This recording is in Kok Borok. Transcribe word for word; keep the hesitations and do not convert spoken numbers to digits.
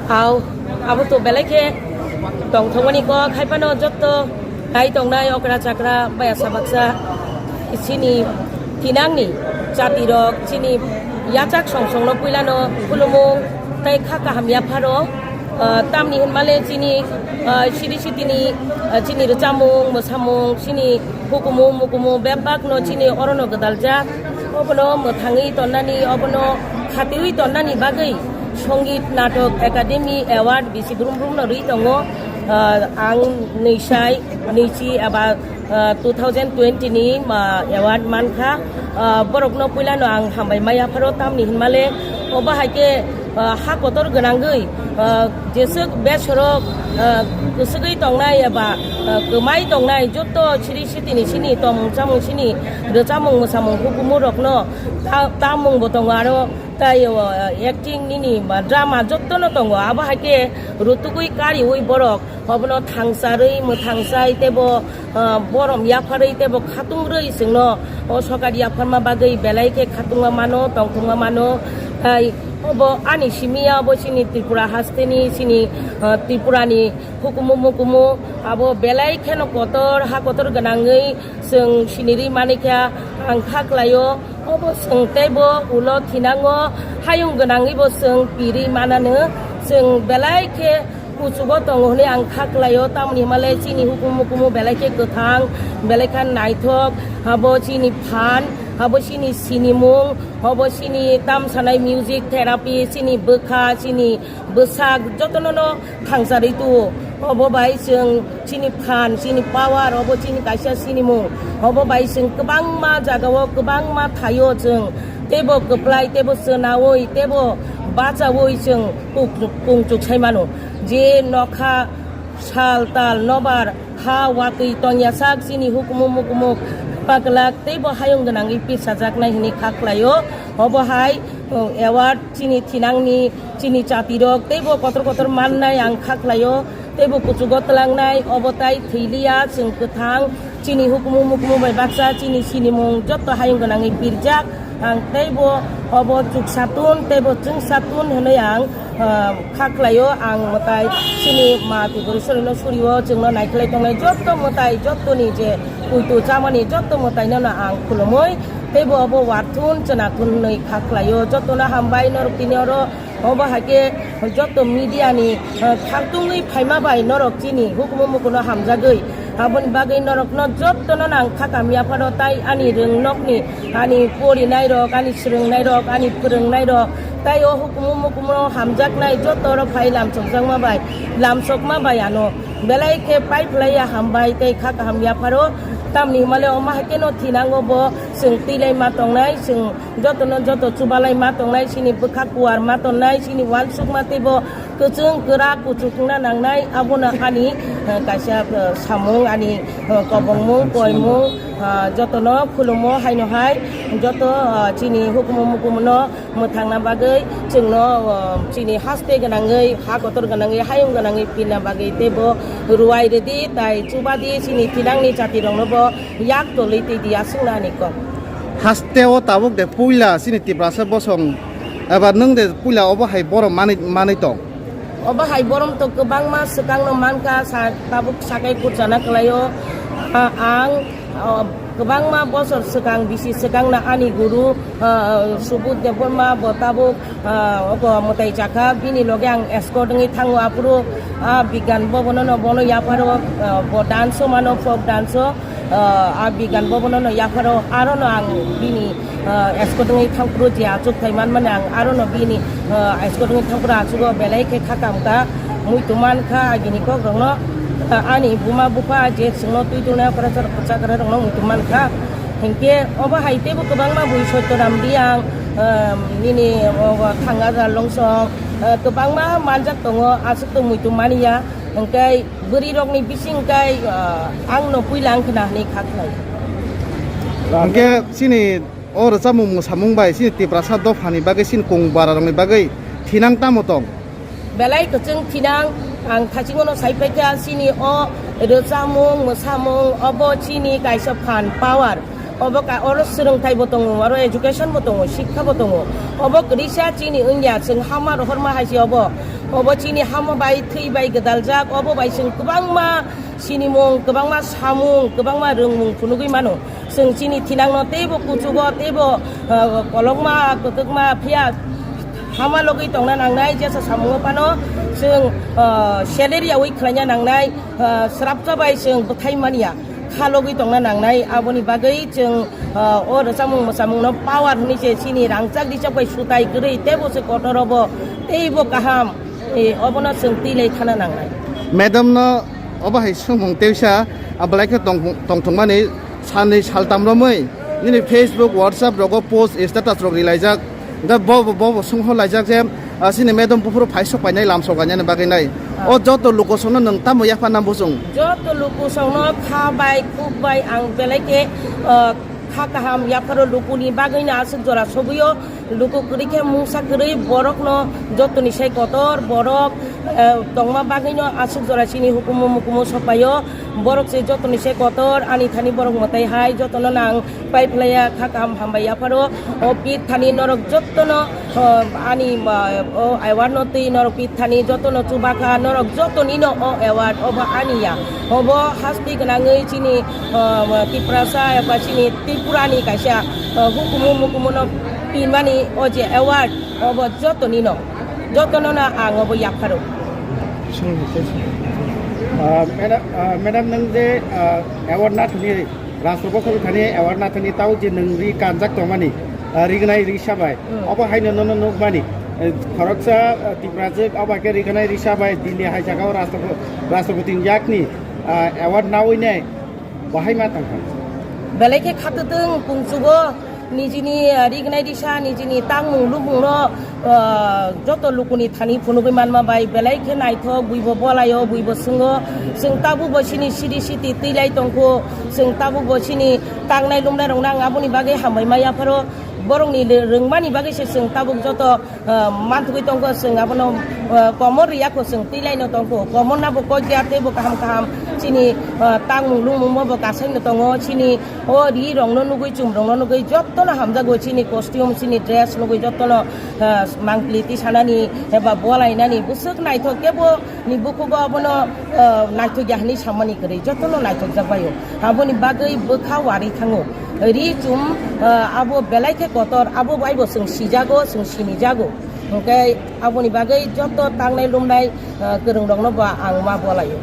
Au, abo to belai khe tongthokmani kok, hai phano jotto nai tongnai okra chakra baya sabaksa chini thinangni jati rok chini yachak song songno puilano khulumung tei kha kaham yapharo, ah, tamni hinmale chini, ah, siri sitini, ah, chini rwchapmung mwsamung chini hukumu mukumu bebakno chini orono gwdaljak. Obono mwthangwi tonnani, obono khatiwi tonnani bagwi Songit Natok Academy Award bisi brum brumno rwi tongo. Ah, ang nwisai, nwichi eba, ah, two thousand twenty ni, ah, award mankha. Ah, borokno puilano ang hambai maya pharo, tamni hinmale obo hai khe, ah, ha kotor gwnangwi, ah, jeswk besorok, ah, kwswgwi tongnai eba, ah, kwmai tongnai jotto siri sitini sini tongmung chamung sini rwchapmung mwsamung hukumu rokno ta-, tamung bo tongo aro tai, o, acting nini ba drama jotto no tongo, abo hai khe rutugwi kariwi borok obono thangsarwi mwthangsai teibo, ah, borom yapharwi teibo khatungrwi chwngno o sokar yapharma bagwi belai khe khatungma mano, tongthokma mano. Tai obo ani simi ya, obo chini Tripura hasteni, chini, ah, Tripurani hukumu mukumu abo belai kheno kotor, ha kotor gwnangwi chwng sinirwi manikha, ang kha khlaio. Obo chwng teibo ulo thinango, hayung gwnangwibo chwng pirwi manano. Chwng belai khe kuchugo tongo hwnwi ang kha khlaio, tamni hwnmale chini hukumu mukumu belai khe kwthang, belai khe naithok, abo chini phan, abo chini sinimung, abo chini tamsanai music therapy, chini bwkha, chini bwsak jotono no thangcharwi tuo. Obo bai chwng chini phan, chini power, obo chini kaisa sinimung. Obo bai chwng kwbangma jagao, kwbangma thaio chwng teibo kwplai, teibo chwnaui, teibo bachaui chwng kung-, kungchuk sai mano. Je nokha sal tal nobar ha watwi tongya sak chini hukumu mukumu paklak teibo hayung gwnangwi pisajaknai hwnwi kha khlaio. Obo hai, uh, award chini thinangni chini chatirok teibo kotor kotor mannai ang kha khlaio, teibo kuchugo twlangnai, obo tai thwiliya, chwng kwthang, chini hukumu mukumu bai baksa, chini sinimung jotto hayung gwnangwi pirjak, ang teibo obo chuksa tun, teibo chwngsa tun hwnwi ang, ah, kha khlaio, ang mwtai chini ma Tripureshwari no surio, chwngno naikhlai tongnai jotto mwtai, jottoni je puitu chamani jotto mwtaino no ang khulumui, teibo obo warthun chwnathun hwnwi kha khlaio, jottono hambai norok tini oro. Obo hai khe joto media ni, eh, khartungwi phaima bai norok chini hukumu mukuno hamjagwi. Aboni bagwi norokno jottono nang kha kamya phano tai ani rwngnokni, ani porinai rok, ani swrwngnai rok, ani phwrwngnai rok, tai o hukumu mukumu hamjaknai joto oro phai lamsokjakma bai, lamsokma bai ano belai khe pai phlaiya hambai tei kha kaham yapharo. Tamni hwnmale omo hai kheno thinango bo chwng twi lai ma tongnai, chwng jotono joto chubalai ma tongnai, chini bwkha kuar ma tongnai, chini uansuk ma teibo kwchwng kwrak kuchuk wngna nangnai, abono ani, eh, kaisa, eh, samung, ani, eh, kobongmung, koimung, ah, jotono khulumo haino hai, joto, ah, chini hukumu mukumuno mwthangna bagwi chwngno, ah, chini haste gwnangwi, ha kotor gwnangwi, hayung gwnangwi pirna bagwi teibo ruai rwdi, tai chubadi chini thinangni chatiroknobo yak tolwi twi di aswkno ani kok. Haste o tabuk de puila chini Tiprasa bosong eba nwng de puila obo hai borom manwi, manwi tong? Obo hai borom to kwbangma swkangno mankha, sa-, tabuk sakai kurchana kwlaio. A-, ang, o, kwbangma bosor swkang, bisi swkangno ani guru, a, Subudh Debbarma bo tabuk, a, obo mwtai chakha, bini loge ang escort wngwi thango aphuru, a, Bigyan Bhavan no bono yapharo, a, bo dance o mano, folk dance o. Ah, a Bigyan Bhavan no yapharo, aro no ang bini, ah, escort wngwi thangphuru je achuk thai manmani ang aro no bini, ah, escort wngwi thangphuru achugo belai khe kha kam kha, muitu man kha agini kok rokno, ah, ani buma bupha je chwngno twi tongnai okra chakra rokno muitu man kha. Hinkhe obo hai teibo kwbangma bui Sottoram Riyang, ah, nini, oh, Thangajar Longsong, ah, kwbangma manjak tongo, aswk to muitu manya, hinkhe bwrwi rokni bising kai, ah, ang no puila wng khna hwnwi kha khlai. Hwnkhe chini o rwchapmung mwsamung bai chini Tiprasa dophani bagwi chini kung bara rokni bagwi thinang tamo tong? Belai kwchwng thinang, ang thachingo no sai paikha chini o rwchapmung mwsamung obo chini kaisa phan power. Obo ka-, oro swrwngthai bo tongo, oro education bo tongo, sikha bo tongo. Obo kwrwisa chini wngya, chwng hama rohorma hai se obo. Obo chini hamo bai thwi bai gwdaljak, obo bai chwng kwbangma sinimung, kwbangma samung, kwbangma rwngmung phunugwi mano. Chwng chini thinangno teibo kuchugo, teibo, ah, kolokma, kwtwkma, phiya hama logwi tongna nangnai, jesa samungo phano chwng, ah, salary yaui khlaina nangnai, ah, srapsa bai chwng bwthai manya. Khalogwi tongna nangnai, aboni bagwi chwng, ah, o rwchapmung mwsamungno power hwnwi se chini rangchak richak bai sutai kwrwi teibo se kotor obo teibo kaham, eh, obono chwng twi lai thana nangnai. Madam no obo hai swngmung teisa, ah, belai khe tong-, tongthokmani salnwi saltam romwi nini Facebook, WhatsApp rogo post, status rok rilaijak. Hwnkhe bo, bo, bo, bo songho laijak je, ah, chini madam buphuru phai sok painai lam sok kainani bagwi nai. Ah. O joto lukusongno nwng tamo yapharna buchung? Joto lukusongno kha bai, kuk bai ang belai khe, ah, kha kaham yapharo lukuni bagwino aswk jora sogwio. Luku kwrwi khe mungsa kwrwi borokno jotoni sai kotor borok, ah, tongma bagwino aswk jora chini hukumu mukumu sopaio. Borok se jotoni sai kotor ani thani borok mwtai hai jotono nang Pai phlaiya kha kaham hambai yapharo o pit thani norok jottono, o, ani, ma, o award no twi norok pit thani jottono chubakha norok jottonino o award obo ani ya. Obo hasti gwnangwi chini, o, Tiprasa eba chini Tripurani kaisa, o, hukumu mukumuno pinmani o je award obo jottonino, jottono no ang obo yapharo. Ah, madam, ah, madam, nwng je, ah, award na thani Rastro bokhorok thani award na thani tao je nwng ri kanjak tongmani, ah, rignai risa bai. Hmm. Obo haino nono nukmani, eh, khoroksa, ah, Tiprajwk obo hai khe rignai risa bai Delhi hai jagao rastro-, Rastropoti ni yakni, ah, award naui nai bahai ma tongkha. Belai khe khatwtwng kungchugo nijini, ah, rignai risa nijini tangmung lumungno ah, joto lukuni thani phunugwi manma bai belai khe naithok, buibo bolaio, buibo swngo, chwng tabukbo chini siri siti twilai tongkho, chwng tabukbo chini tangnai lumnai rokno ang aboni bagwi hambai ma yapharo, borokni le-, rwngmani bagwi se chwng tabuk joto, ah, manthugwi tongkho, chwng abono, ah, komor riyakho, chwng twilaino tongkho, komornabo kok ya teibo kaham kaham chini, ah, tangmung lumungbo bo kasaino tongo, chini o ri rokno nugwi, chum rokno nugwi, jottono hamjago chini costume, chini dress nugwi, jottono, ah, mangpili tisanani eba bolainani bwswk naithok, kebo ni bukhugo abono, ah, naithok ya hwnwi sammani kwrwi, jottono naithokjak baio. Aboni bagwi bwkha warwi thango. Ri chum, ah, abo belai khe kotor, abo bai bo chwng sijago, chwng sinijago. Hwnkhe aboni bagwi jotto tangnai lumnai, ah, kwrwng rokno bo ang ma bolaio.